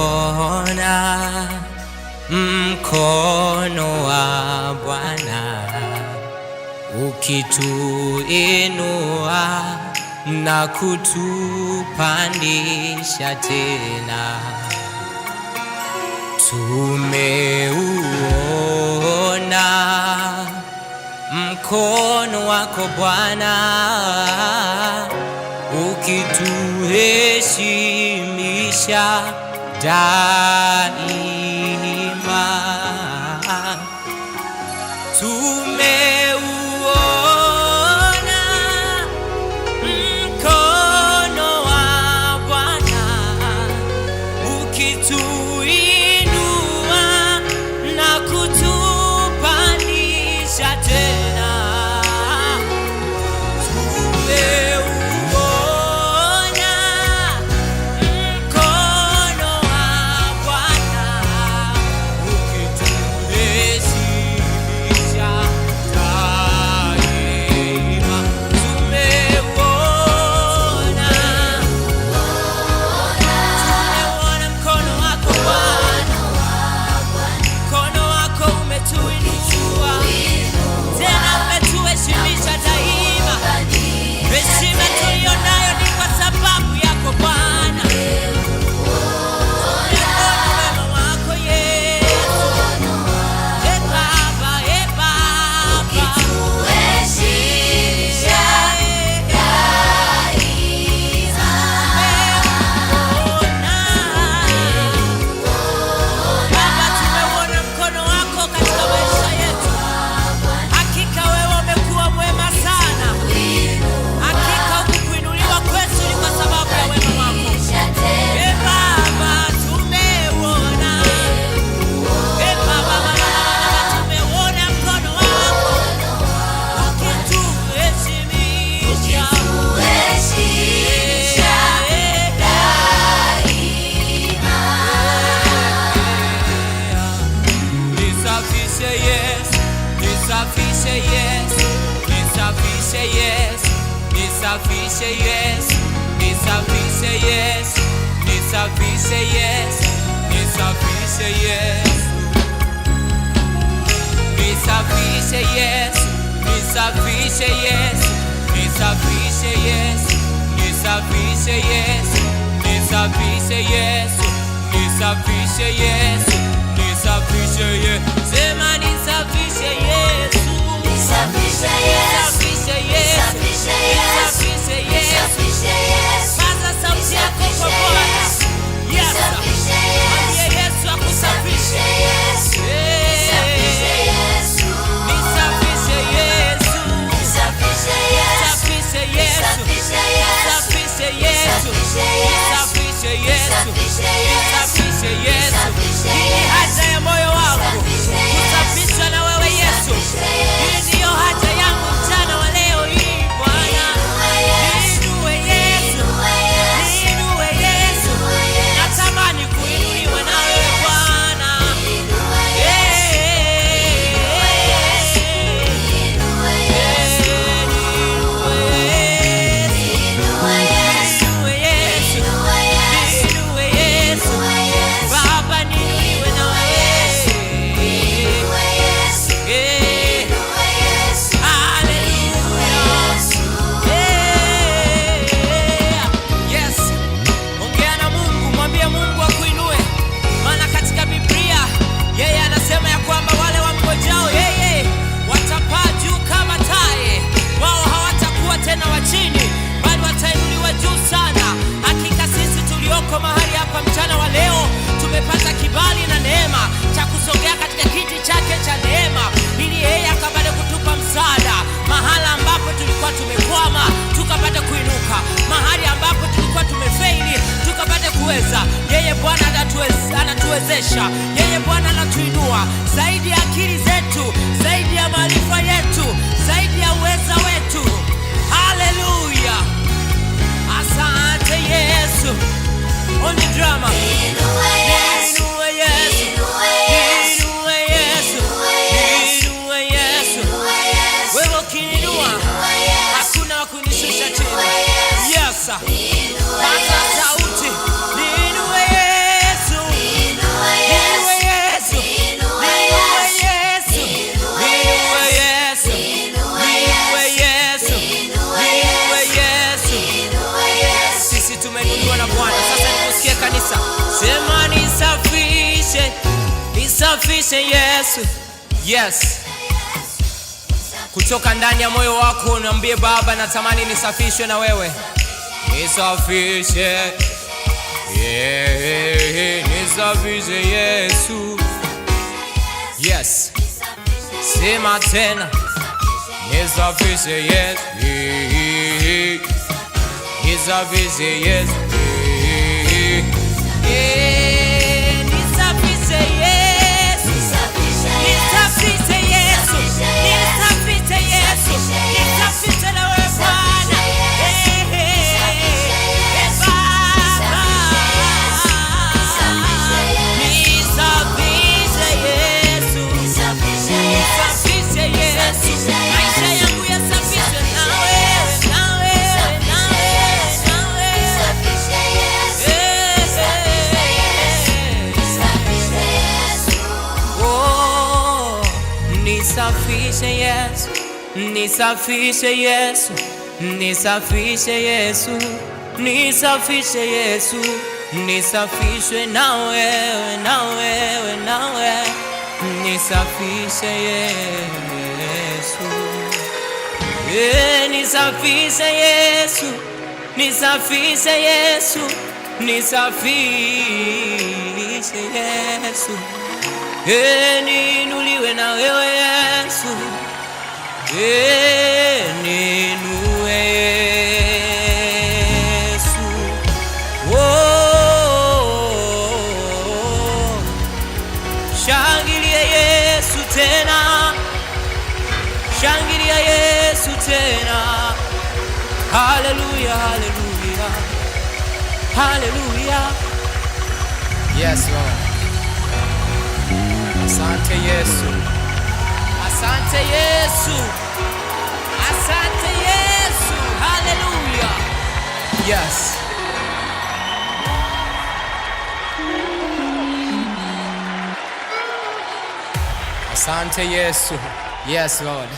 Tumeuona mkono wa Bwana ukituinua na kutupandisha tena. Tumeuona mkono wako Bwana ukituheshimisha daima. Tumeuona mkono wa Bwana ukituinua na kutupandisha tena. Tumeuona mkono wa Bwana ukituheshimisha daima. Tumeuona, tumeuona mkono wako Bwana, mkono wako umetuinua tena, umetuheshimisha daima. Heshima tuliyo nayo ni kwa sababu yako Bwana. Tumeona wema wako Yesu. E Baba, e Baba. Ukituheshimisha daima. Tumeona. Baba, tumeuona mkono wako katika maisha yetu. Hakika wewe umekuwa mwema sana. Hakika huku kuinuliwa kwetu ni kwa sababu ya wema wako. E Baba, tumeuona. E Baba, Baba, Baba, tumeuona mkono wako ukituheshimisha. Ukituheshimisha daima. Nisafishe Yesu, nisafishe Yesu, nisafishe Yesu, nisafishe Yesu, nisafishe Yesu, nisafishe Yesu, nisafishe Yesu. Nisafishe Yesu, nisafishe Yesu, nisafishe Yesu, nisafishe Yesu, nisafishe Yesu, nisafishe Yesu, nisafishe Yesu. Sema nisafishe Yesu. Nisafishe Yesu. Nisafishe Yesu. Nisafishe Yesu. Nisafishe Yesu. Nisafishe Yesu. Paza sauti yako kwa Bwana. Yes. Nisafishe Yesu. Mwambie Yesu akusafishe. Nisafishe Yesu. Nisafishe Yesu. Nisafishe Yesu. Nisafishe Yesu. Nisafishe Yesu. Nisafishe Yesu. Nisafishe Yesu. Nisafishe Yesu. Nisafishe Yesu. Nisafishe Yesu. Nisafishe Yesu. Nisafishe Hii ni Yesu. haja ya moyo wangu Nisafishe Yesu. kusafishwa na wewe Yesu. Nisafishe Hii Yesu. ndiyo haja yangu mchana wa leo hii Bwana. Niinue Yesu. Niinue Yesu. Niinue Yesu. Niinue Yesu. Niinue Yesu. Natamani kuinuliwa na wewe Bwana. Niinue Yesu. Niinue Yesu. Niinue Yesu. Niinue Yesu. Niinue Yesu. Niinue Yesu. Niinue Yesu. Niinue Yesu. Baba niinuliwe na wewe. Niinue Yesu. Eh, Niinue Yesu. hallelujah. Yeah. Yes. Ongea na Mungu, mwambie Mungu akuinue. Maana katika Biblia yeye anasema ya kwamba wale wamngojao yeye watapaa juu kama tai, wao hawatakuwa tena wa chini, bali watainuliwa juu sana. Hakika sisi tulioko mahali hapa mchana wa leo tumepata kibali na neema cha kusogea katika kiti chake cha neema, ili yeye akapate kutupa msaada mahala ambapo tulikuwa tumekwama, tukapate kuinuka, mahali ambapo tulikuwa tumefeili, tukapate kuweza. Yeye Bwana anatuwezesha, yeye Bwana anatuinua zaidi ya akili zetu, zaidi ya maarifa yetu, zaidi ya uweza wetu. Haleluya, asante Yesu. On the drama. Niinue Yesu. Niinue Yesu. Niinue Yesu. Niinue Yesu. Niinue Yesu. Niinue Yesu. Niinue Yesu. Wewe ukiniinua Niinue Yesu. hakuna wa kunishusha chini. Niinue Yesu. Yes. Niinue Paza Yesu. sauti. kabisa. Sema nisafishe, nisafishe Yesu. Yes. Kutoka ndani ya moyo wako niambie, Baba, natamani nisafishwe na wewe. Nisafishe. Yeah, nisafishe Yesu. Yes. Sema tena. Nisafishe Yesu. Nisafishe Yesu. Yeah, nisafishe Yesu. Nisafishe Yesu. Nisafishe Yesu. Nisafishe na wewe Bwana. Eh, eh, Baba. Nisafishe Yesu. Nisafishe Yesu. Maisha yangu yasafishwe na wewe, na wewe, na wewe, na wewe. Eh, eh. Oh, nisafishe Yesu, nisafishe Yesu, nisafishe Yesu, nisafishe Yesu, nisafishwe na wewe, na wewe, na wewe, nisafishe Yesu. Eh, nisafishe Yesu, nisafishe Yesu, nisafishe Yesu. Eh, niinuliwe na wewe Yesu. Eh, niinue Yesu. Oh, shangilia Yesu tena, shangilia Yesu tena. Haleluya, haleluya, haleluya. Yes, Lord. Asante Yesu. Asante Yesu. Asante Yesu. Haleluya. Yes. Asante Yesu. Yes, Lord.